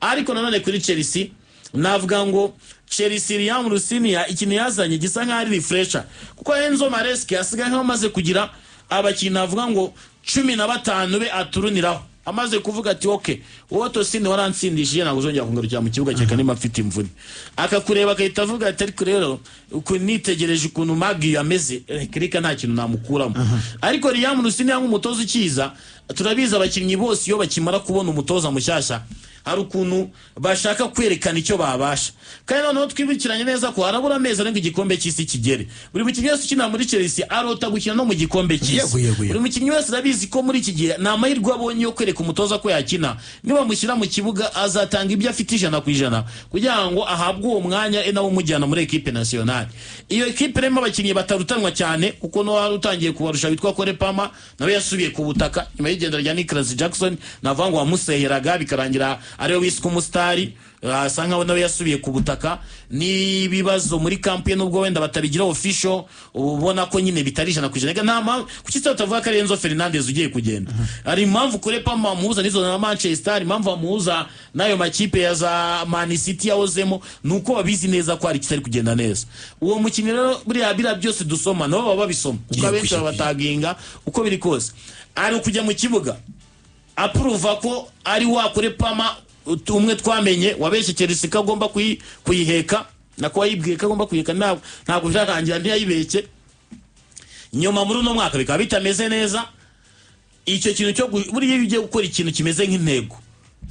Ariko nanone kuri Chelsea, navuga ngo Chelsea, Liam Rosenior ikintu yazanye gisa nkaho ari refresher, kuko Enzo Maresca asigaye nkaho amaze kugira abakinnyi, navuga ngo 15 be aturuniraho, amaze kuvuga ati: "Ok, wowe Tosin warantsindishije, ntabwo uzongera kungarukira mu kibuga kereka niba mfite imvune." Akakureba agahita avuga ati: "Ariko rero uku nitegereje ukuntu Magi ameze, reka nta kintu namukuramo." Ariko Liam Rosenior nk'umutoza ukiza, turabizi abakinnyi bose iyo bakimara kubona umutoza mushyashya hari ukuntu bashaka kwerekana icyo babasha. Kandi noneho twibukiranye neza ko harabura amezi arenga igikombe cy'isi kigere. Buri mukinnyi wese ukina muri Chelsea arota gukina no mu gikombe cy'isi. Yego, yego, yego. Buri mukinnyi wese arabizi ko muri iki gihe ni amahirwe abonye yo kwereka umutoza ko yakina. Nibamushyira mu kibuga azatanga ibyo afite 100% kugira ngo ahabwe uwo mwanya, nawe umujyana muri équipe nationale. Iyo ekipe irimo abakinnyi batarutanwa cyane, kuko n'uwari utangiye kubarusha witwa Cole Palmer nawe yasubiye ku butaka nyuma y'igenda rya Nicolas Jackson, navuga ngo wamuseheraga bikarangira ariwe wiswe umusitari, asa nkaho nawe yasubiye ku butaka n'ibibazo muri camp ye, nubwo wenda batabigira official, uba ubona ko nyine bitari 100%. Reka, nta mpamvu kuki se batavuga ko ari Enzo Fernandez ugiye kugenda? Hari impamvu Cole Palmer bamuhuza n'izo na Manchester, hari impamvu bamuhuza n'ayo makipe ya za Man City yahozemo, ni uko babizi neza ko hari ikitari kugenda neza. Uwo mukinnyi rero, buriya biriya byose dusoma nabo baba babisoma, kuko abenshi babataginga. Uko biri kose ari ukujya mu kibuga apuruva ko ari wa Cole Palmer umwe twamenye wabeshye Chelsea ko agomba kuyiheka, nako wayibwiye ko agomba kuyiheka, ntabwo birarangira ntiyayibeshye. Nyuma muri uno mwaka bikaba bitameze neza. Icyo kintu cyo buriya iyo ugiye gukora ikintu kimeze nk'intego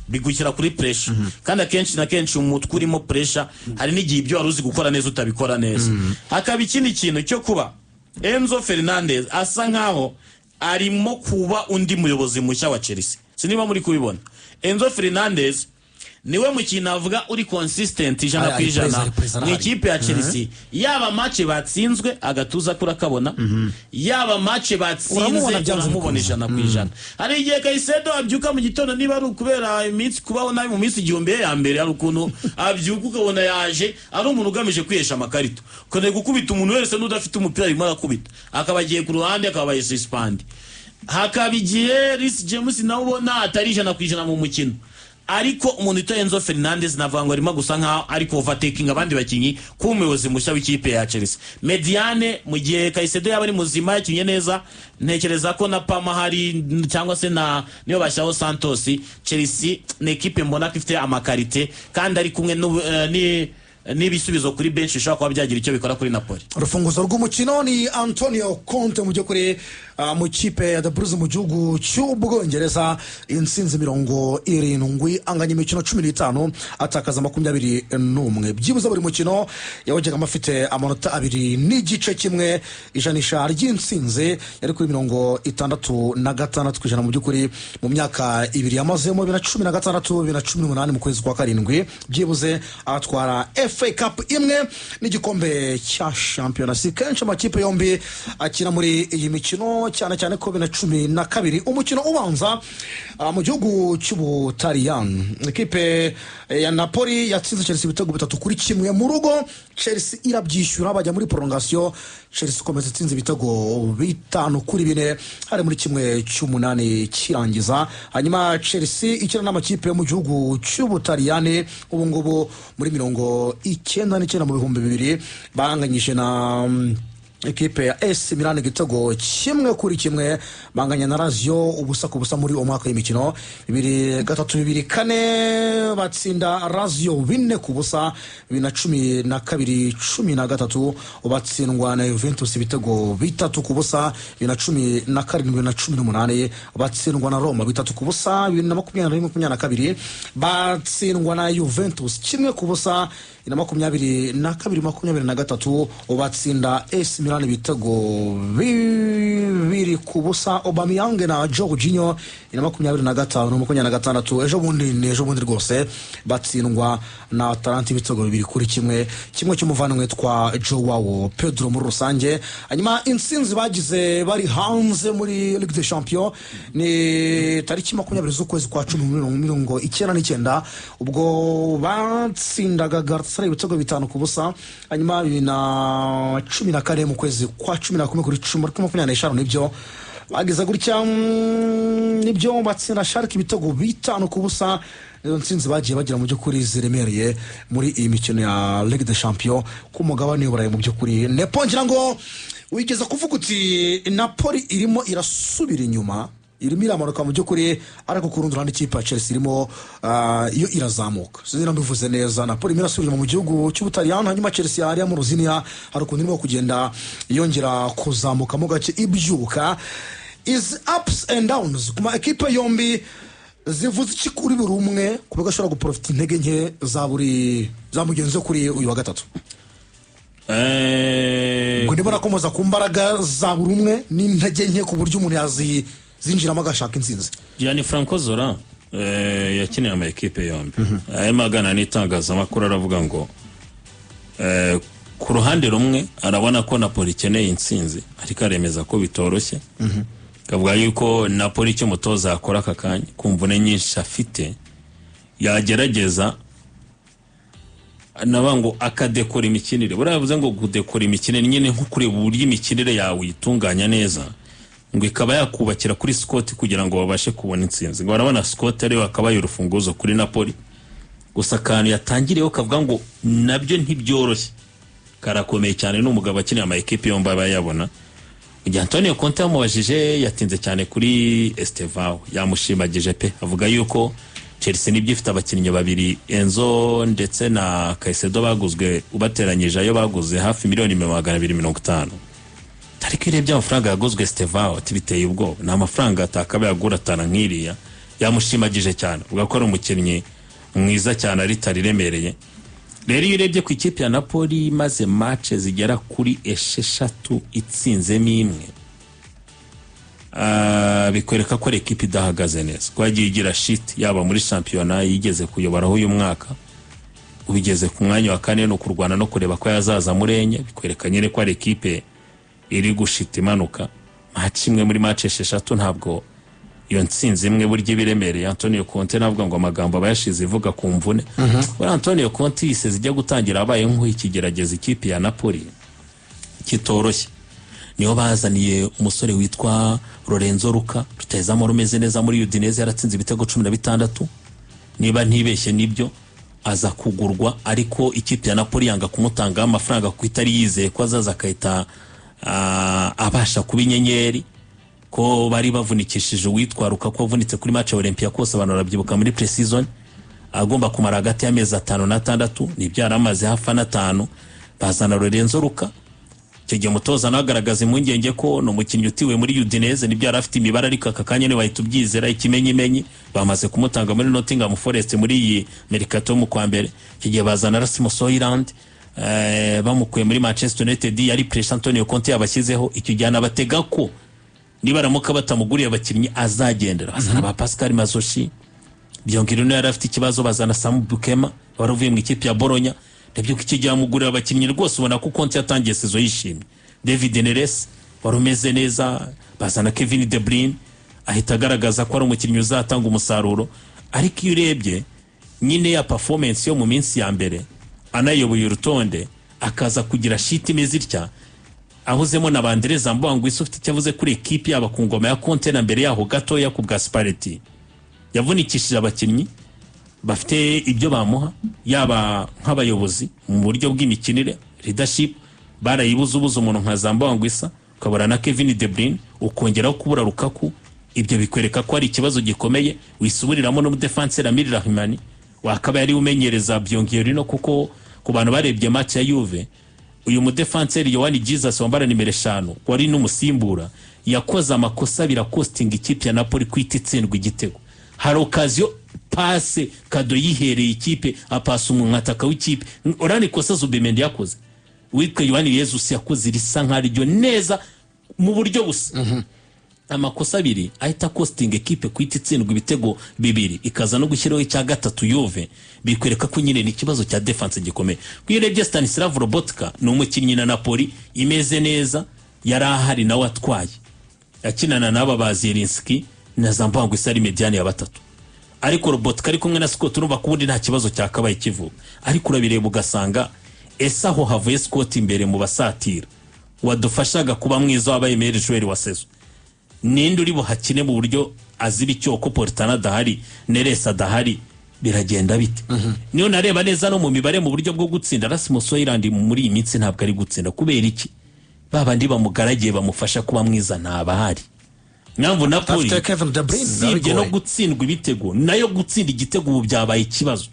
bigushyira kuri pressure, kandi akenshi na kenshi umutwe urimo pressure hari n'igihe ibyo wari uzi gukora neza utabikora neza. Hakaba ikindi kintu cyo kuba Enzo Fernandez asa nkaho arimo kuba undi muyobozi mushya wa Chelsea, sinniba muri kubibona. Enzo Fernandez niwe mukinnyi navuga uri consistent ijana Ari- ku ari ijana present, ari present, mu arahari. ikipe ya Chelsea. Yaba match batsinzwe, agatuza kurakabona, yaba match batsinze, Uramubona byanze uramubona bikunze. 100%. Hari igihe Caicedo abyuka mu gitondo, niba ari ukubera iminsi kubaho nabi mu minsi 1000 ye ya mbere, hari ukuntu abyuka ukabona yaje ari umuntu ugamije kwihesha amakarita, ukaneye gukubita umuntu wese n'udafite umupira arimo arakubita, akaba agiye ku ruhande, akaba suspend. Hakaba igihe Reece James nawe ubona atari 100% mu mukino, ariko umuntu witwa Enzo Fernandez navuga ngo arimo gusa nkaho ari overtaking abandi bakinnyi kuba umuyobozi mushya w'ikipe ya Chelsea. Médiane, mu gihe Caicedo yaba ari muzima yakinnye neza, ntekereza ko na Palmer hari cyangwa se na niyo bashyiraho Santos, Chelsea ni ekipe mbona ko ifite ama qualité kandi ari kumwe n'ibisubizo kuri benshi bishobora kuba byagira icyo bikora kuri Napoli. Urufunguzo rw'umukino ni Antonio Conte. Mu by'ukuri mu kipe ya The Blues mu gihugu cy'Ubwongereza, intsinzi 70, anganya imikino 15, atakaza 21. Byibuze buri mukino yawujyagamo afite amanota 2.5. Ijanisha ry'intsinzi yari kuri 66%. Mu by'ukuri mu myaka 2 yamazemo, 2016, 2018, mu kwezi kwa karindwi, byibuze atwara FA Cup imwe n'igikombe cya shampiyona. Si kenshi amakipe yombi akina muri iyi mikino, cyane cyane ko 2012 umukino ubanza mu gihugu cy'Ubutaliyani ikipe ya Napoli yatsinze Chelsea ibitego 3-1 mu rugo. Chelsea irabyishyura, bajya muri prolongation, Chelsea ikomeza itsinze ibitego 5-4, hari muri 1/8 kirangiza. Hanyuma Chelsea ikina n'amakipe yo mu gihugu cy'Ubutaliyani ubu ngubu muri 99, mu 2000 banganyije na ekipe ya AC Milan igitego 1-1, banganya na Lazio 0-0 muri uwo mwaka w'imikino. 2003, 2004 batsinda Lazio 4-0. 2012, 13 batsindwa na Juventus ibitego 3-0. 2017, 2018 batsindwa na Roma 3-0. 2021, 22 batsindwa na Juventus 1-0. 2022, 23 batsinda AC Milan ibitego 2-0, Aubameyang na Jorginho. 2025, 26, ejo bundi, ni ejo bundi rwose, batsindwa na Atalanta ibitego 2-1, kimwe cy'umuvandimwe witwa Joao Pedro muri rusange. Hanyuma intsinzi bagize bari hanze muri Ligue des Champions ni tariki 20 z'ukwezi kwa cumi muri 99, ubwo batsindaga Galatasaray ibitego 5-0. Hanyuma 2014 mu kwezi kwa 11 kuri cumi kuri 25 nibyo bagize gutya, nibyo batsinda Schalke ibitego 5-0. Nizo ntsinzi bagiye bagira mu by'ukuri ziremereye muri iyi mikino ya Ligue des Champions ku mugabane w'Uburayi. Mu by'ukuri, Nepo, ngira ngo wigeze kuvuga uti Napoli irimo irasubira inyuma, irimo iramanuka mu by'ukuri, ariko ku rundi ruhande ikipe ya Chelsea irimo yo irazamuka. Sinzi niba mbivuze neza. Napoli irimo irasubira inyuma mu gihugu cy'Ubutaliyani, hanyuma Chelsea hariya mu Ruziniya hari ukuntu irimo kugenda yongera kuzamukamo gake, ibyuka. Izi ups and downs ku ma ekipe yombi zivuze iki kuri buri umwe, ku buryo ashobora guprofita intege nke za buri za mugenzi we kuri uyu wa gatatu? Ngo ndimo nakomoza ku mbaraga za buri umwe n'intege nke, ku buryo umuntu yazinjiramo agashaka intsinzi. Gianni Franco Zola yakiniye ama ekipe yombi. Arimo aganira n'itangazamakuru, aravuga ngo ku ruhande rumwe arabona ko Napoli ikeneye intsinzi, ariko aremeza ko bitoroshye. Akavuga yuko Napoli icyo umutoza yakora aka kanya, ku mvune nyinshi afite, yagerageza navuga ngo akadekora imikinire. Buriya yavuze ngo kudekora imikinire nyine nko kureba uburyo imikinire yawe uyitunganya neza, ngo ikaba yakubakira kuri Scott kugira ngo babashe kubona intsinzi. Ngo barabona Scott ariwe akabaye urufunguzo kuri Napoli. Gusa akantu yatangiriyeho kavuga ngo nabyo ntibyoroshye, karakomeye cyane, ni umugabo akinira ama ekipe yombi aba yabona. Igihe Antonio Conte yamubajije, yatinze cyane kuri Estevao, yamushimagije pe. Avuga yuko Chelsea nibyo ifite abakinnyi babiri, Enzo ndetse na Caicedo, baguzwe, ubateranyije ayo baguze hafi miliyoni 250, ariko iyo urebye amafaranga yaguzwe Estevao, ati biteye ubwoba, ni amafaranga atakabaye agura atana nk'iriya. Yamushimagije cyane, avuga ko ari umukinnyi mwiza cyane, ari tari iremereye. Rero iyo urebye ku ikipe ya Napoli, imaze match zigera kuri 6 itsinzemo imwe, bikwereka ko ari ekipe idahagaze neza, ko yagiye igira shit, yaba muri shampiyona yigeze kuyoboraho uyu mwaka, ubigeze ku mwanya wa kane, ni ukurwana no kureba ko yazaza muri enye. Bikwereka nyine ko ari ekipe iri gushita imanuka. Match imwe muri match 6, ntabwo iyo ntsinzi imwe burya iba iremereye. Antonio Conte navuga ngo amagambo aba yashize ivuga ku mvune. Buriya Antonio Conte yise zijya gutangira abaye nk'ukigerageza ikipe ya Napoli kitoroshye. Niyo bazaniye umusore witwa Lorenzo Lucca, rutahizamu rumeze neza muri Udinese, yaratsinze ibitego 16 niba ntibeshye. Nibyo aza kugurwa, ariko ikipe ya Napoli yanga kumutangaho amafaranga kuko itari yizeye ko azaza akahita abasha kuba inyenyeri, ko bari bavunikishije uwitwa Lukaku, wavunitse kuri match ya Olympiacos, abantu barabyibuka, muri pre-season, agomba kumara hagati y'amezi 5 na 6, nibyo yari amaze hafi 5. Bazana Lorenzo Lucca. Icyo gihe umutoza nawe agaragaza impungenge ko ni umukinnyi utiwe muri Udinese. Nibyo yari afite imibare, ariko aka kanya ntibahita ubyizera. Ikimenyimenyi bamaze kumutanga muri Nottingham Forest muri iyi mercato mu kwa mbere. Icyo gihe bazana Rasmus Hojlund, bamukuye muri Manchester United. Yari pressure Antonio Conte yabashyizeho icyo gihe, anabatega ko nibaramuka batamuguriye abakinnyi azagendera. Bazana ba Pascal Mazoshi Byongera, yari afite ikibazo. Bazana Sam Beukema wari uvuye mu ikipe ya Bologna. Ndabyo ko icyo gihe amugurira abakinnyi rwose, ubona ko Conte yatangiye saison yishimye. David Neres wari umeze neza, bazana Kevin De Bruyne, ahita agaragaza ko ari umukinnyi uzatanga umusaruro. Ariko iyo urebye nyine ya performance yo mu minsi ya mbere, anayoboye urutonde, akaza kugira shit imeze itya, ahuzemo na ba Andre Zambo Anguissa, ufite icyo avuze kuri ekipi, yaba ku ngoma ya Conte na mbere yaho gatoya ku bwa Spalletti, yavunikishije abakinnyi bafite ibyo bamuha, yaba nk'abayobozi mu buryo bw'imikinire, leadership barayibuze. Ubuze umuntu nka Zambo Anguissa, ukabura na Kevin De Bruyne, ukongeraho kubura Lukaku, ibyo bikwereka ko ari ikibazo gikomeye. Wisuburiramo n'umudefanseri Amir Rrahmani wakaba yari umenyereza Byongera, kuko ku bantu barebye match ya Juve, uyu mudefanseri Yohani Jesus wambara nimero 5 wari n'umusimbura, yakoze amakosa birakostinga ikipe ya Napoli kwita itsindwa igitego. Hari occasion, passe cadeau yihereye ikipe, apasa umwataka w'ikipe. Urani ikosa Zubimendi yakoze, witwa Yohani Jesus yakoze risa nkaryo neza mu buryo busa. Amakosa abiri ahita kostinga ekipe kwita itsindwa ibitego bibiri, ikaza no gushyiraho icya gatatu Juve. Bikwereka ko nyine ni ikibazo cya defense gikomeye. Kuko iyo urebye Stanislav Lobotka, ni umukinnyi na Napoli imeze neza, yari ahari nawe atwaye, akinana n'aba ba Zielinski na Zambo Anguissa, ari médiane ya batatu, ariko Lobotka ari kumwe na Scott, urumva ko ubundi nta kibazo cyakabaye kivuka. Ariko urabireba ugasanga ese aho havuye Scott imbere mu basatira wadufashaga kuba mwiza, wabaye meilleur joueur wa saison, ninde uri buhakine mu buryo aziba icyoko? Politano adahari, Neres adahari. Biragenda bite? Niyo nareba neza no mu mibare, mu buryo bwo gutsinda, Rasmus Hojlund muri iyi minsi ntabwo ari gutsinda. Kubera iki? Ba bandi bamugaragiye, bamufasha kuba mwiza, ntabahari. Mpamvu Napoli Afite Kevin De Bruyne, sibye no bigoye. gutsindwa ibitego, nayo gutsinda igitego ubu byabaye ikibazo.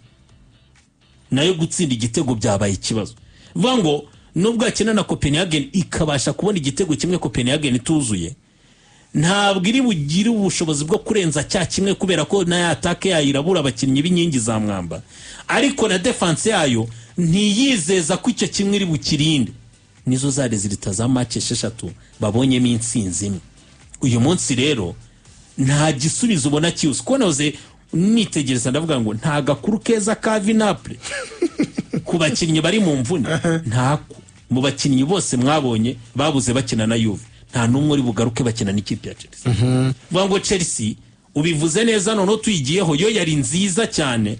Nayo gutsinda igitego byabaye ikibazo. Vuga ngo nubwo yakina na Copenhagen ikabasha kubona igitego kimwe, Copenhagen ituzuye, ntabwo iri bugire ubushobozi bwo kurenza cya kimwe, kubera ko na attaque yayo irabura abakinnyi b'inkingi za mwamba, ariko na défense yayo ntiyizeza ko icyo kimwe iri bukirinde. Nizo za résultats za match 6 babonyemo intsinzi imwe. Uyu munsi rero nta gisubizo ubona cyihuse, kuko nahoze nitegereza ndavuga ngo nta gakuru keza ka Naples ku bakinnyi bari mu mvune. Ntako mu bakinnyi bose mwabonye babuze bakina na Juve, nta n'umwe uri bugaruke bakina n'ikipe ya Chelsea. Vuga ngo Chelsea, ubivuze neza, noneho tuyigiyeho, yo yari nziza cyane.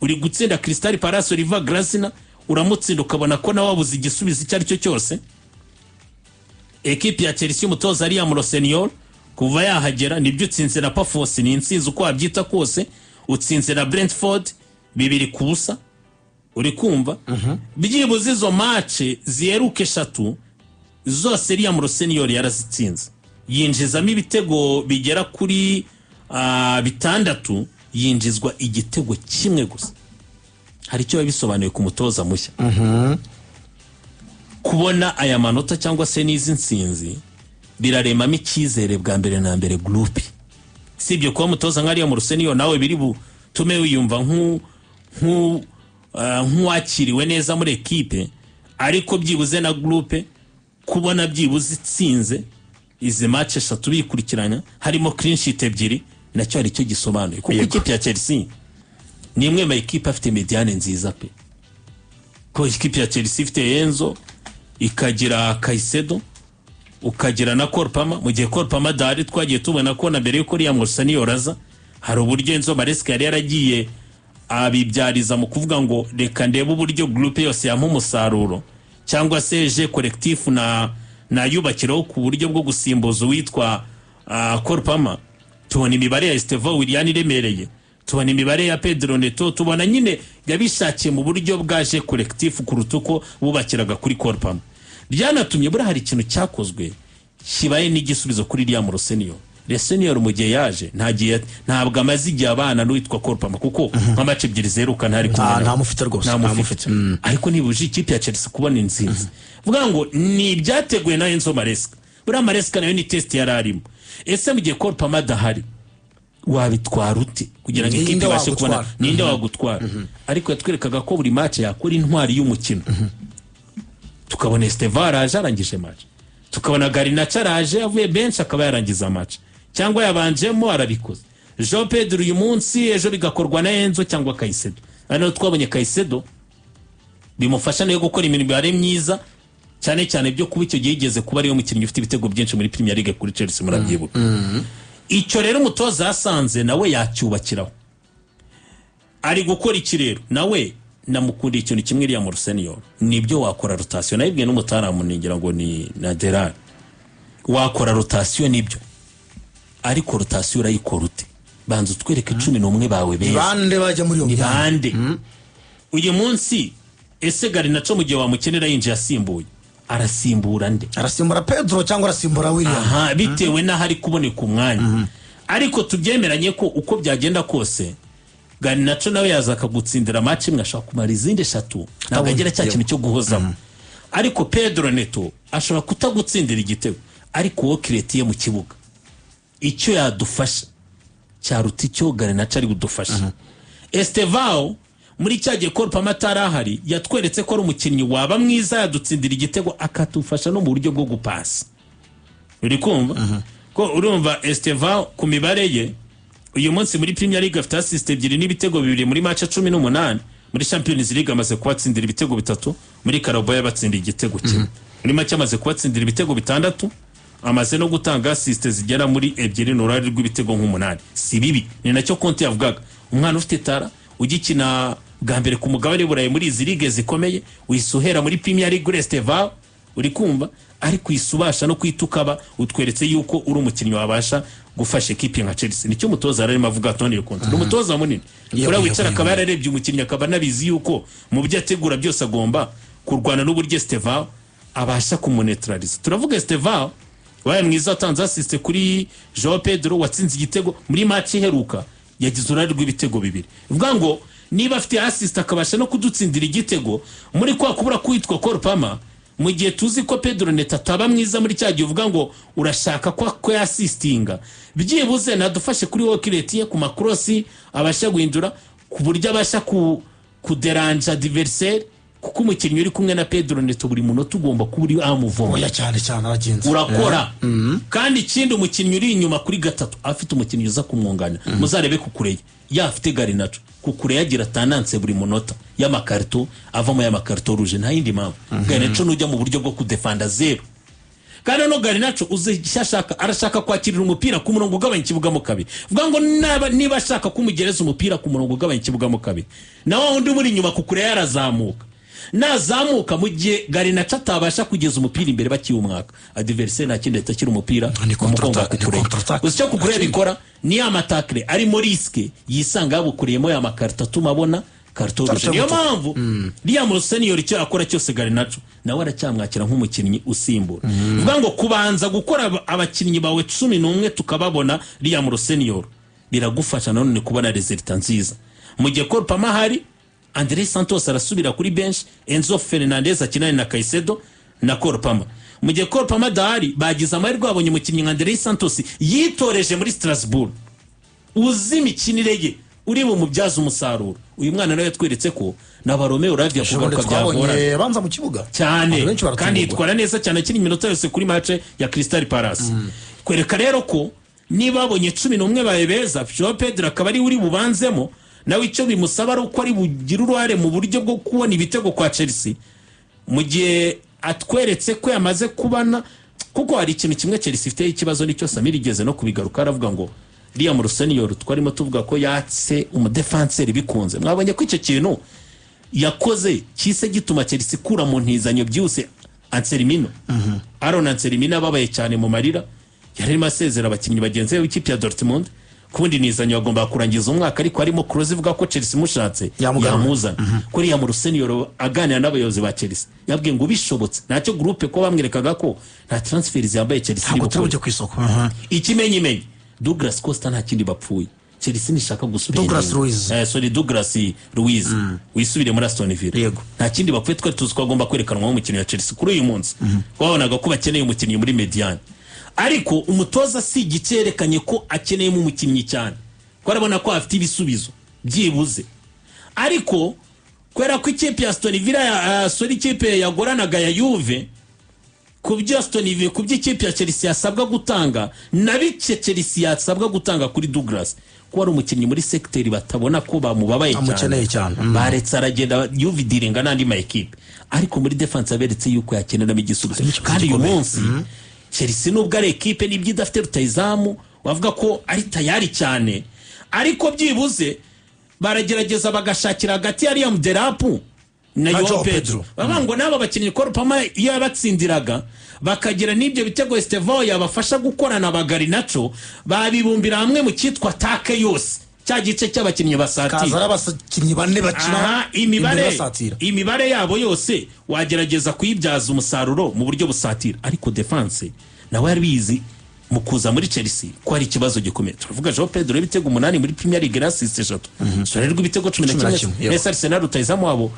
Uri gutsinda Crystal Palace, Oliver Glasner uramutsinda, ukabona ko nawe wabuze igisubizo icyo ari cyo cyose. Ekipi ya Chelsea, umutoza Liam Rosenior kuva yahagera, nibyo, utsinze na Pafos, ni intsinzi uko wabyita kose, utsinze na Brentford 2-0. Uri kumva, byibuze izo match ziheruka eshatu zose Liam Rosenior yarazitsinze, yinjizamo ibitego bigera kuri 6, yinjizwa igitego kimwe gusa. Hari icyo biba bisobanuye ku mutoza mushya kubona aya manota cyangwa se n'izi nsinzi. Biraremamo icyizere bwa mbere na mbere groupe. Sibyo kuba umutoza nka Liam Rosenior nawe biri butume wiyumva nk'uwakiriwe neza muri ekipe, ariko byibuze na groupe kubona byibuze itsinze izi match eshatu bikurikiranya, harimo clean sheet ebyiri, nacyo hari icyo gisobanuye, kuko ikipe ya Chelsea ni imwe mu ekipe afite médiane nziza pe. Ko ikipe ya Chelsea ifite Enzo, ikagira Caicedo, ukagira na Cole Palmer, mu gihe Cole Palmer dahari twagiye tubona ko na mbere yuko Liam Rosenior aza hari uburyo Enzo Maresca yari yaragiye abibyariza mu kuvuga ngo reka ndebe uburyo groupe yose yampa umusaruro, cyangwa se jeu collectif na nayubakiraho ku buryo bwo gusimbuza uwitwa Cole Palmer. Tubona imibare ya Estevao Willian iremereye, tubona imibare ya Pedro Neto, tubona nyine yabishakiye mu buryo bwa jeu collectif kuruta uko bubakiraga kuri Cole Palmer. Byanatumye buriya hari ikintu cyakozwe kibaye n'igisubizo kuri Liam Rosenior. Rosenior mu gihe yaje, nta gihe, ntabwo amaze igihe abana n'uwitwa Cole Palmer, kuko nka match ebyiri ziheruka ntari kumwe nawe. Ntamufite rwose, ntamufite, ariko ntibuje ikipe ya Chelsea kubona intsinzi. Vuga ngo ni ibyateguwe na Enzo Maresca. Buriya Maresca nayo ni test yari arimo: ese mu gihe Cole Palmer adahari wabitwara ute kugira ngo Ninde ikipe ibashe kubona wagutwara? Ninde wagutwara? Ariko yatwerekaga ko buri match yakora intwari y'umukino. Tukabona Estevao araje arangije match, tukabona Garnacho araje avuye bench akaba yarangiza match, cyangwa yabanjemo arabikoze. João Pedro uyu munsi, ejo bigakorwa na Enzo cyangwa Caicedo. Hano twabonye Caicedo bimufasha nayo gukora imibare myiza cyane cyane, byo kuba icyo gihe yigeze kuba ariwe mukinnyi ufite ibitego byinshi muri Premier League kuri Chelsea, murabyibuka. Icyo rero umutoza yasanze nawe yacyubakiraho. Ari gukora iki rero? Nawe namukundiye ikintu kimwe, iriya mu Rosenior, nibyo, wakora rotation. Nayibwiye n'umutaramu, ningira ngo ni na Gerard, wakora rotation nibyo, ariko rotation urayikora ute? Banza utwereke 11 bawe beza. Bande bajya muri iyo Ni myanya? bande uyu munsi? Ese Garnacho mu gihe wamukenera yinjiye asimbuye, arasimbura nde? Arasimbura Pedro cyangwa arasimbura William? Aha, bitewe n'aho ari kuboneka umwanya. Ariko tubyemeranye ko uko byagenda kose Garnacho nawe yaza akagutsindira match imwe, ashobora kumara izindi eshatu ntabwo agira cya kintu cyo guhozamo. Ariko Pedro Neto ashobora kutagutsindira igitego, ariko wowe kiretiye mu kibuga icyo yadufasha cyaruta icyo Garnacho ari budufashe. Estevao muri cya gihe Cole Palmer atari ahari, yatweretse ko ari umukinnyi waba mwiza, yadutsindira igitego, akadufasha no mu buryo bwo gupasa. Uri kumva ko, urumva Estevao ku mibare ye uyu munsi muri Premier League afite assist ebyiri n'ibitego bibiri muri match 18. Muri Champions League amaze kubatsindira ibitego bitatu, muri Carabao yabatsindiye igitego kimwe. Muri make amaze kubatsindira ibitego bitandatu, amaze no gutanga assist zigera muri ebyiri n'uruhare rw'ibitego nk'umunani. Si bibi, ni nacyo Conte yavugaga: umwana ufite talent, ugikina bwa mbere ku mugabane w'Uburayi muri izi ligue zikomeye, uhise uhera muri Premier League uri Estevao, uri kumva Ariko isubasha no kwitukaba utweretse yuko uri umukinnyi wabasha gufasha ekipi nka Chelsea. Nicyo umutoza yari arimo avuga Antonio Conte, ni umutoza munini. Kuriya wicara akaba yararebye umukinnyi, akaba anabizi yuko mu byo ategura byose agomba kurwana n'uburyo Estevao abasha kumunetraliza. Turavuga Estevao wabaye mwiza, watanze assist kuri Joao Pedro watsinze igitego muri match iheruka, yagize uruhare rw'ibitego bibiri. Bivuga ngo niba afite assist akabasha no kudutsindira igitego muri kwa kubura kwitwa Cole Palmer, mu gihe tuzi ko Pedro Neto ataba mwiza muri cya gihe uvuga ngo urashaka ko yasistinga, byibuze nadufashe kuri work rate ye ku makrosi, abasha guhindura ku buryo abasha kuderanja adversaire, kuko umukinnyi uri kumwe na Pedro Neto buri munota ugomba kuba uri amuvoma. Oya, cyane cyane aragenza. Urakora. Kandi ikindi, umukinnyi uri inyuma kuri gatatu afite umukinnyi uza kumwunganira. Muzarebe Cucurella yafite Garnacho, Cucurella agira tendance buri munota y'amakarito, avamo y'amakarito rouge, nta yindi mpamvu. Garnacho nujya mu buryo bwo kudefanda zero. Kandi no Garnacho uzi icyo ashaka, arashaka kwakirira umupira ku murongo ugabanya ikibuga mo kabiri. Vuga ngo niba ashaka kumugereza umupira ku murongo ugabanya ikibuga mo kabiri, na wa wundi umuri inyuma Cucurella yarazamuka. Nazamuka, mu gihe Garnacho atabasha kugeza umupira imbere bakiwumwaka, adversaire nta kindi ahita akira umupira Ni mu mugongo wa ni Cucurella. contre-attaque. Uzi icyo Cucurella bikora? Ni ya matacle arimo risque, yisanga yabukuriyemo ya makarita atuma abona carton rouge. Karito Niyo y'umutuku. mpamvu Liam Rosenior icyo akora cyose, Garnacho nawe aracyamwakira nk'umukinnyi usimbura. Bivuga ngo kubanza gukora abakinnyi bawe 11 tukababona Liam Rosenior, biragufasha nanone kubona résultat nziza. Mu gihe Cole Palmer ahari, Andre Santos arasubira kuri bench, Enzo Fernandez akinane na Caicedo na Cole Palmer. Mu gihe Cole Palmer adahari, bagize amahirwe babonye umukinnyi nka Andre Santos yitoreje muri Strasbourg, uzi imikinire ye, uri bumubyaze umusaruro. Uyu mwana nawe yatweretse ko na ba Romeo Lavia Ejobundi kugaruka byagorana. Twabonye banza mu kibuga. Cyane. Abantu benshi baratungurwa. Kandi yitwara neza cyane, akina iminota yose kuri match ya Crystal Palace. Kwereka rero ko niba babonye 11 bawe beza, Joao Pedro akaba ari uri bubanzemo, nawe icyo bimusaba ari uko ari bugire uruhare mu buryo bwo kubona ibitego kwa Chelsea, mu gihe atweretse ko yamaze kubana. Kuko hari ikintu kimwe Chelsea ifite ikibazo, nicyo Samir igeze no kubigaruka, aravuga ngo Liam Rosenior twarimo tuvuga ko yatse umudefanseri bikunze. Mwabonye ko icyo kintu yakoze kise gituma Chelsea ikura mu ntizanyo byihuse Anselmino. Aaron Anselmino ababaye cyane mu marira, yari arimo asezera abakinnyi bagenzi be b'ikipe ya Dortmund. Kubundi nizanyo bagomba kurangiza umwaka, ariko harimo clause ivuga ko Chelsea imushatse Yamugarura. yamuzana. Kuri ya Rosenior aganira n'abayobozi ba Chelsea, yabwiye ngo bishobotse ntacyo groupe ko bamwerekaga ko nta transfers yambaye Chelsea iri Ntabwo turi bukore. bujye ku isoko. Ikimenyimenyi, Douglas Costa nta kindi bapfuye, Chelsea nishaka gusubira Douglas inyuma. Luiz. Sorry, Douglas Luiz wisubire muri Aston Villa. Yego. Nta kindi bapfuye, twari tuzi ko agomba kwerekanwa nk'umukinnyi wa Chelsea kuri uyu munsi. Wabonaga ko bakeneye umukinnyi muri médiane, ariko umutoza si igice yerekanye ko akeneyemo umukinnyi cyane, ko arabona ko afite ibisubizo byibuze. Ariko kubera ko ikipe ya Aston Villa sorry, ikipe yagoranaga ya Juve, ku byo Aston Villa, ku byo ikipe ya Chelsea yasabwa gutanga na bike Chelsea yasabwa gutanga kuri Douglas, ko ari umukinnyi muri secteur batabona ko bamubabaye. Amukeneye cyane. Baretse aragenda, Juve idiringa n'andi ma ekipe, ariko muri defense aberetse yuko yakeneramo igisubizo. Harimo ikibazo Kandi uyu gikomeye. munsi Chelsea nubwo ari ekipe n'ibyo idafite rutayizamu wavuga ko ari tayari cyane, ariko byibuze baragerageza bagashakira hagati ya Liam Delap na Na Joao Joao Pedro. Pedro. Bavuga ngo n'aba bakinnyi Cole Palmer iyo yabatsindiraga bakagira n'ibyo bitego, Estevao yabafasha gukorana ba Garnacho, babibumbira hamwe mu cyitwa attaque yose, cya gice cy'abakinnyi basatira. Kaza ari abakinnyi bane bakina Aha, imibare imbere basatira. Imibare yabo yose wagerageza kuyibyaza umusaruro mu buryo busatira. Ariko defense nawe yarabizi mu kuza muri Chelsea ko hari ikibazo gikomeye. Turavuga Joao Pedro ibitego 8 muri Premier League na assist 3, Sorerwa ibitego cumi na Cumi na kimwe. kimwe, yego. Mbese Arsenal rutayizamu wabo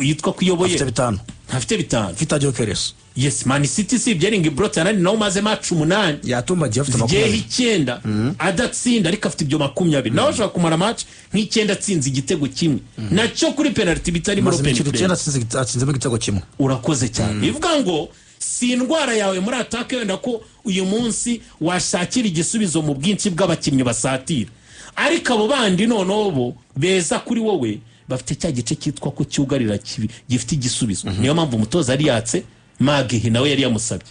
yitwa ko iyoboye Afite 5. Ntafite 5. Afite Gyökeres. Yes, Man City si Erling Braut Haaland nawe umaze match 8 Yatumbagiye, afite zigiyeho 20. 9 adatsinda, ariko afite ibyo 20. Nawe ashobora kumara match nk'icyenda atsinze igitego kimwe, nacyo kuri penalty bitari muri Maze open imikino play. 9 atsinzemo igitego kimwe. Urakoze cyane. Bivuga ngo si indwara yawe muri attaque wenda ko uyu munsi washakira igisubizo mu bwinshi bw'abakinnyi basatira, ariko abo bandi noneho bo beza kuri wowe bafite cya gice cyitwa ko cyugarira kibi gifite igisubizo. Niyo mpamvu umutoza yari yatse Magehi, nawe yari yamusabye,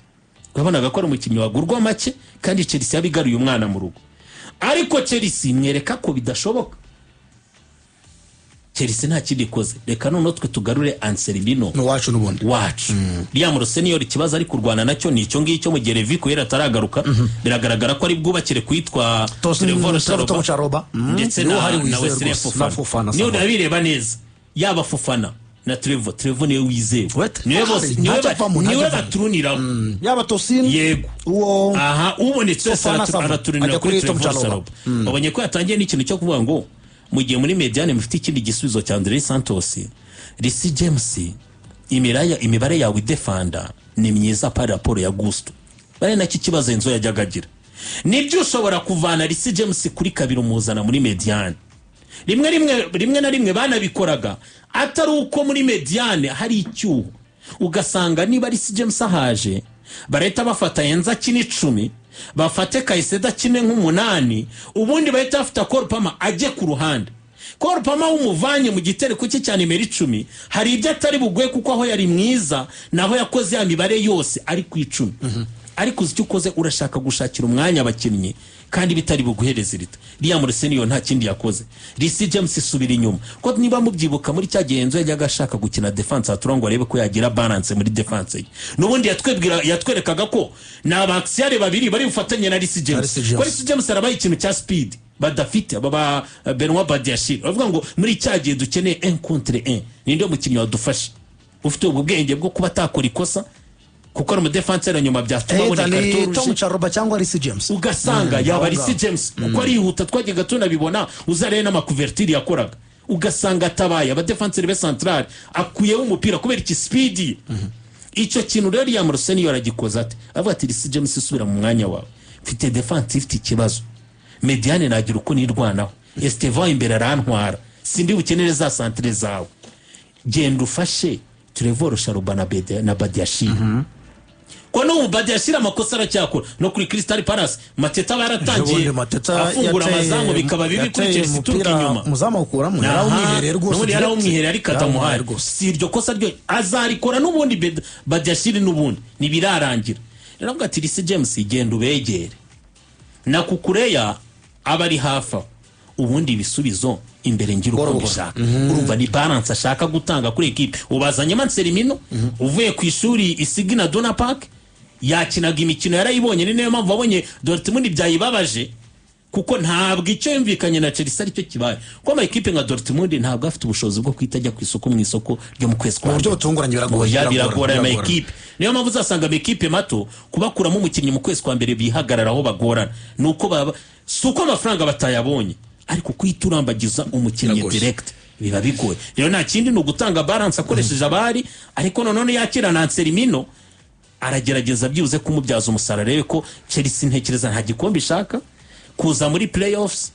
wabonaga ko ari umukinnyi wagurwa make, kandi Chelsea yabigaruye umwana mu rugo. Ariko Chelsea mwereka ko bidashoboka. Chelsea nta kindi ikoze, reka noneho twe tugarure Anselmino Ni uwacu n'ubundi. Wacu Liam Rosenior, ikibazo ari kurwana nacyo ni icyo ngicyo. Mu gihe Levi Colwill ataragaruka, biragaragara ko ari bwubakire kwitwa Tosin Trevor Trevor Chalobah Chalobah. Ndetse Niwe na, uhari na wizewe Wesley rwose. Fofana. Na Fofana, Niyo sawa. urabireba neza, yaba Fofana na Trevor, Trevor niwe wizewe. Wait, Niwe bose, niwe ntajya avamo, niwe ntajya avamo. baturuniraho. Yaba Tosin, Yego. uwo Aha ubonetse wese Fofana Sava. araturunira Ajya kuri kuri Tom Trevor Chalobah. Chalobah. Babonye ko yatangiye n'ikintu cyo kuvuga ngo mu gihe muri médiane mufite ikindi gisubizo cya Andre Santos, Reece James, imibare yawe idefanda ni myiza par rapport ya Gusto. Bari nacyo ikibazo Enzo yajyaga agira. Nibyo, ushobora kuvana Reece James kuri kabiri umuzana muri médiane. Rimwe na rimwe banabikoraga atari uko muri médiane hari icyuho, ugasanga niba Reece James ahaje, barahita bafata Enzo akina 10, bafate Caicedo akine nk'umunani, ubundi bahita bafata Cole Palmer ajye ku ruhande. Cole Palmer wumuvanye mu gitereko cye cya nimero 10, hari ibyo atari buguhe, kuko aho yari mwiza naho yakoze ya mibare yose ari ku 10. Ariko uzi icyo ukoze? Urashaka gushakira umwanya abakinnyi kandi bitari buguhereza irita. Liam Rosenior nta kindi yakoze. Reece James isubira inyuma, ko niba mubyibuka muri cya gihe Enzo yajyaga ashaka gukina défense à trois ngo arebe ko yagira balance muri défense ye, n'ubundi yatwebwira, yatwerekaga ko ni aba axial babiri bari bufatanye na Reece James. Reece James. Ko Reece James arabaye ikintu cya speed badafite aba ba Benoit Badiashile. Bavuga ngo muri cya gihe dukeneye 1 contre 1, ninde mukinnyi wadufasha ufite ubwo bwenge bwo kuba atakora ikosa, kuko ari umudefanseri nyuma byatuma abona Either ni ikarito Tom rouge. Chalobah cyangwa Reece James. Ugasanga yaba aho Reece ngaho. James, kuko arihuta, twajyaga tunabibona, uzarebe n'ama couverture yakoraga, ugasanga atabaye abadefanseri be central, akuyeho umupira kubera iki? Speed ye. Icyo kintu rero Liam Rosenior aragikoze ate? Avuga ati: "Reece James, isubira mu mwanya wawe, mfite défense ifite ikibazo, médiane nagira uko nirwanaho, Estevao imbere arantwara, sindi bukenere za centre zawe, genda ufashe Trevor Chalobah na Badiashile." Ko n'ubu Badiashile amakosa aracyakora, no kuri Crystal Palace Mateta aba yaratangiye Ejobundi Mateta afungura amazamu, bikaba bibi kuri yateye Chelsea ituruka umupira, inyuma. umuzamu awukuramo, yarawumwihereye rwose. N'ubundi Direct. yarawumwihereye ariko atamuhaye. Yarawumuhaye rwose. Si iryo kosa ryo azarikora n'ubundi Badiashile, n'ubundi ntibirarangira. Rero avuga ati: "Reece James, genda ubegere na Cucurella aba ari hafi aho, ubundi ibisubizo imbere ngira uko Buhoro buhoro. mbishaka." Urumva ni balance ashaka gutanga kuri ekipe. Ubazanyemo Anselmino uvuye ku ishuri i Signal Iduna Park, yakinaga imikino yarayibonye. Ni nayo mpamvu wabonye Dortmund byayibabaje, kuko ntabwo icyo yumvikanye na Chelsea aricyo kibaye, kuko ama ekipe nka Dortmund ntabwo afite ubushobozi bwo guhita ajya ku isoko mu isoko ryo mu kwezi kwa Mu buryo mbere. butunguranye biragoye. Oya, biragora aya Biragora. makipe. Niyo mpamvu uzasanga amakipe mato kubakuramo umukinnyi mu kwezi kwa mbere bihagararaho bagorana. Ni uko baba, si uko amafaranga batayabonye, ariko kuhita urambagiza umukinnyi Biragoye. direct biba bigoye. Rero nta kindi, ni ugutanga balance akoresheje abari, ariko noneho yakira na Anselmino aragerageza byibuze kumubyaza umusaruro, arebe ko Chelsea, ntekereza nta gikombe ishaka kuza muri playoffs,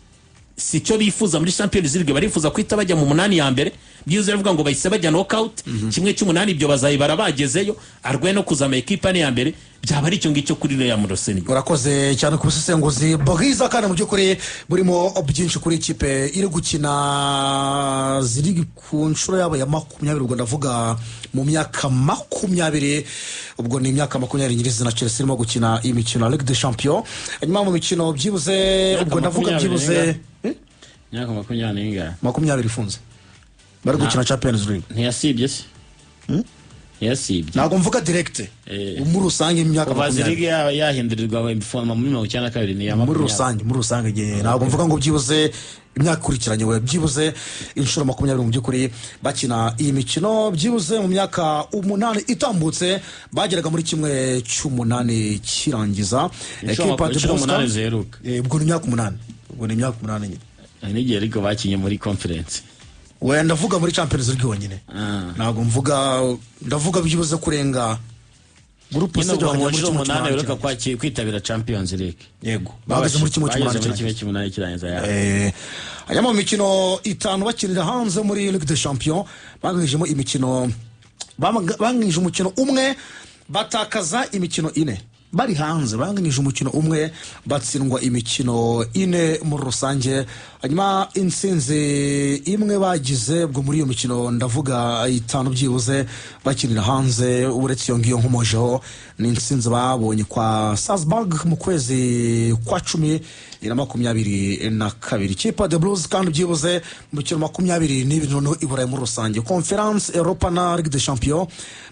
si cyo bifuza muri Champions League. Barifuza guhita bajya mu munani ya mbere byibuze, bavuga ngo bahise bajya knockout, kimwe cy'umunani, ibyo bazayibara bagezeyo. Arwaye no kuza ama ekipe ane ya mbere, byaba ari icyo ngicyo kuri Liam Rosenior. Urakoze cyane ku busesenguzi bwiza kandi mu by'ukuri burimo byinshi kuri ikipe iri gukina ziri ku nshuro yabo ya 20. Ubwo ndavuga mu myaka 20, ubwo ni imyaka 20 nyirizina Chelsea irimo gukina imikino ya Ligue des Champions. Hanyuma mu mikino byibuze, ubwo ndavuga 20 byibuze n'ingahe? Imyaka 20 n'ingahe? 20 ifunze bari gukina Champions League. Ntiyasibye se? Ntiyasibye? Ntabwo mvuga direct, muri rusange imyaka Kuva 20. zirige yahindurirwa format muri 92, ni iya Muri 20. rusange igihe, ntabwo mvuga ngo byibuze imyaka ikurikiranye, we byibuze inshuro 20 mu by'ukuri bakina iyi mikino. Byibuze mu myaka 8 itambutse bageraga muri kimwe cy'umunani kirangiza. Inshuro Ekipa de inshuro Boston- 8 ziheruka. Ubwo ni imyaka 8, ubwo ni imyaka 8 nyine. Hari n'igihe ariko bakinye muri Conference. Wenda ndavuga muri Champions League yonyine. Ntabwo mvuga, ndavuga byibuze kurenga groupe Nyine stage ubwo mu bakajya muri nshuro kimwe 8 cy'umunani biheruka kirangiza. kwitabira Champions League. Yego, bageze muri kimwe Bageze cy'umunani muri kimwe kirangiza. cy'umunani kirangiza ya. Hanyuma mu mikino 5 bakinira hanze muri Ligue des Champions, banganyijemo imikino, banganyije umukino umwe, batakaza imikino ine. Bari hanze banganyije umukino umwe, batsindwa imikino ine muri rusange. Hanyuma intsinzi imwe bagize ubwo muri iyo mikino, ndavuga itanu byibuze bakinira hanze, uretse iyo ngiyo nkomojeho, ni intsinzi babonye kwa Salzburg mu kwezi kwa 10 2022. Ikipe The Blues kandi byibuze mu mikino 22 noneho i Burayi muri rusange, Conference, Europa na Ligue des Champions,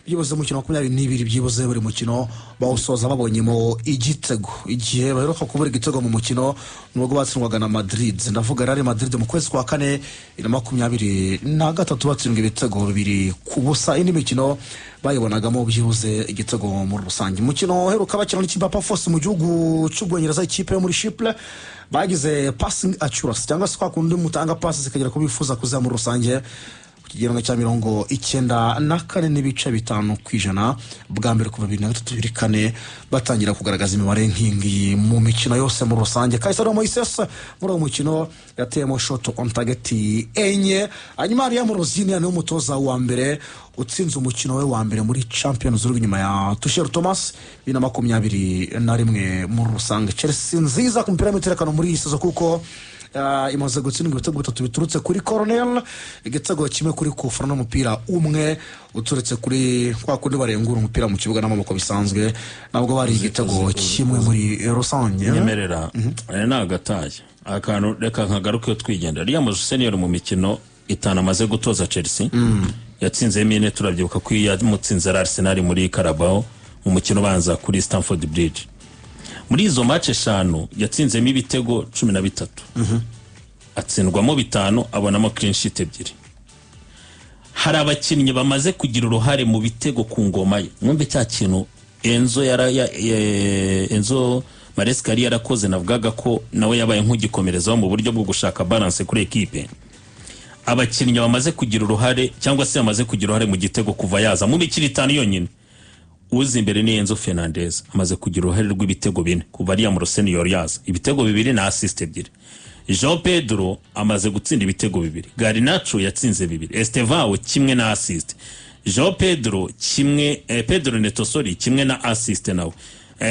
byibuze mu mikino 22, byibuze buri mukino bawusoza babonyemo igitego. Igihe baheruka kubura igitego mu mukino nubwo batsindwaga na Madrid, ndavuga Real Madrid, mu kwezi kwa kane 2023, batsindwa ibitego 2-0. Indi mikino bayibonagamo byibuze igitego muri rusange. Umukino uheruka bakina n'ikipe ya Pafos mu gihugu cy'Ubwongereza, ikipe yo muri Chypre, bagize passing accuracy, cyangwa se kwa kundi mutanga pasi zikagera ku bifuza kuziha, muri rusange ku kigero cya 94.5%. Bwa mbere kuva 2003 2004 batangira kugaragaza imibare nk'ingiyi mu mikino yose muri rusange. Caicedo Moises muri uwo mukino yateyemo shot on target enye. Hanyuma Liam Rosenior niwe mutoza wa mbere utsinze umukino we wa mbere muri Champions League nyuma ya Tuchel Thomas 2021 muri rusange. Chelsea nziza ku mupira w'imiterekano muri iyi saison, kuko imaze gutsindwa ibitego bitatu biturutse kuri corner, igitego kimwe kuri kufra, n'umupira umwe uturutse kuri kwa kundi barengura umupira mu kibuga n'amaboko bisanzwe. Ntabwo bari igitego kimwe muri rusange. Nyemerera, aya ni agatashya akantu, reka nkagaruke iyo twigendera. Liam Rosenior mu mikino itanu amaze gutoza Chelsea yatsinzemo ine. Turabyibuka ko iyo yamutsinze ari Arsenal muri Carabao mu mukino ubanza kuri Stamford Bridge. Muri izo match eshanu yatsinzemo ibitego 13, atsindwamo bitanu, abonamo clean sheet ebyiri. Hari abakinnyi bamaze kugira uruhare mu bitego ku ngoma ye. Mwumve cya kintu Enzo yara, ya, Enzo Maresca yari yarakoze, navugaga ko nawe yabaye nk'ugikomerezaho mu buryo bwo gushaka balance kuri ekipe. Abakinnyi bamaze kugira uruhare cyangwa se bamaze kugira uruhare mu gitego kuva yaza mu mikino itanu yonyine, uza imbere ni Enzo Fernandez, amaze kugira uruhare rw'ibitego bine kuva Liam Rosenior yaza, ibitego bibiri na assist ebyiri. João Pedro amaze gutsinda ibitego bibiri, Garnacho yatsinze bibiri, Estevao kimwe na assist, João Pedro kimwe, Pedro Neto, sorry, kimwe na assist nawe,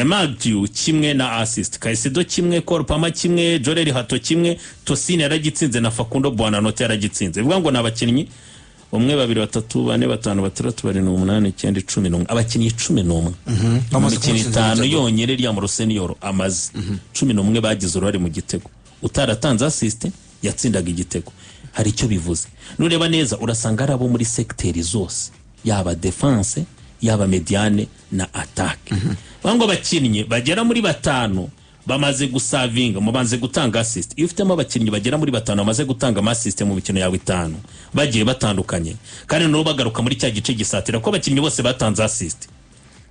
Matthew kimwe na assist, Caicedo kimwe, Cole Palmer kimwe, Jorrel Hato kimwe, Tosin yaragitsinze na Facundo Buonanotte yaragitsinze. Bivuga ngo ni abakinnyi umwe, babiri, batatu, bane, batanu, batandatu, barindwi, umunani, icyenda, 11, abakinnyi 11 mu Bamaze mikino kumutsinda itanu ibitego. yonyine Liam Rosenior amaze, 11 bagize uruhare mu gitego. Utaratanze assist yatsindaga igitego. Hari icyo bivuze. Nureba neza urasanga ari abo muri secteur zose, yaba defense, yaba médiane na attaque. Ngo abakinnyi bagera muri batanu bamaze gusavinga, mubanze gutanga assist. Iyo ufitemo abakinnyi bagera muri batanu bamaze gutanga ama assist mu mikino yawe itanu bagiye batandukanye, kandi nabo bagaruka muri cya gice gisatira, ko abakinnyi bose batanze assist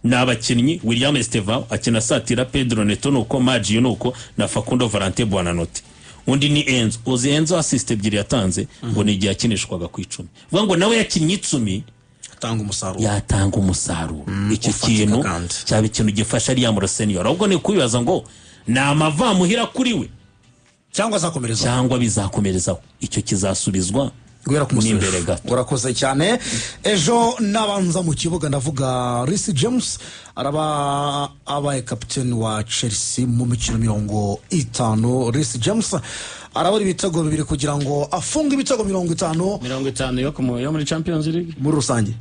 ni abakinnyi William Estevao akina asatira, Pedro Neto nuko, Maggio nuko, na Facundo Valentin Buonanotte. Undi ni Enzo. Uzi Enzo assist ebyiri yatanze ngo ni igihe yakinishwaga ku 10. Vuga ngo nawe yakinnye 10, atanga umusaruro. Yatanga umusaruro. Icyo Ufatika kintu kandi. cyaba ikintu gifasha Liam Rosenior. Ahubwo ni ukwibaza ngo ni amavamuhira kuri we cyangwa azakomereza cyangwa bizakomerezaho. Icyo kizasubizwa guhera ku munsi n'imbere w'ejo. gato. Urakoze cyane. Ejo nabanza mu kibuga, ndavuga Reece James, araba abaye kapiteni wa Chelsea mu mikino 50. Reece James arabura ibitego bibiri kugira ngo afunge ibitego 50. 50 yo muri Champions League? Muri rusange.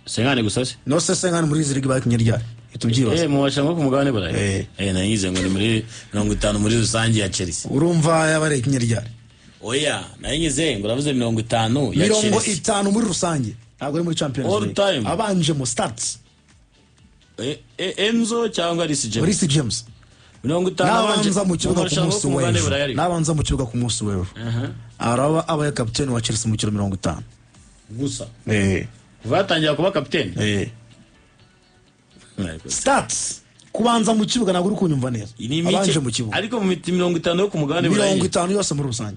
Cinquante gusa se? No se cinquante muri izi ligue bakinnye ryari? Tubyibaza. Mu marushanwa ku mugabane burayi. Eh. Nayize ngo ni muri 50 muri rusange ya Chelsea. Urumva yaba ari ikinnye ryari? Oya, nayize ngo uravuze 50 ya mirongo Chelsea. itanu muri rusange, ntabwo ari muri Champions All League. time. Abanjemo starts. Enzo cyangwa Reece James? Reece James. 50 Nabanza mu kibuga ku marushanwa munsi ku mugabane w'ejo, burayi ariko. nabanza mu kibuga ku munsi w'ejo, araba abaye kapiteni wa Chelsea mu kiro 50. Gusa kuva yatangira kuba kapiteni. Starts, kubanza mu kibuga. Ntabwo uri kunyumva neza. Ni mike. Abanje mu kibuga. Ariko mu miti 50 yo ku mugabane burayi. 50 yose muri rusange.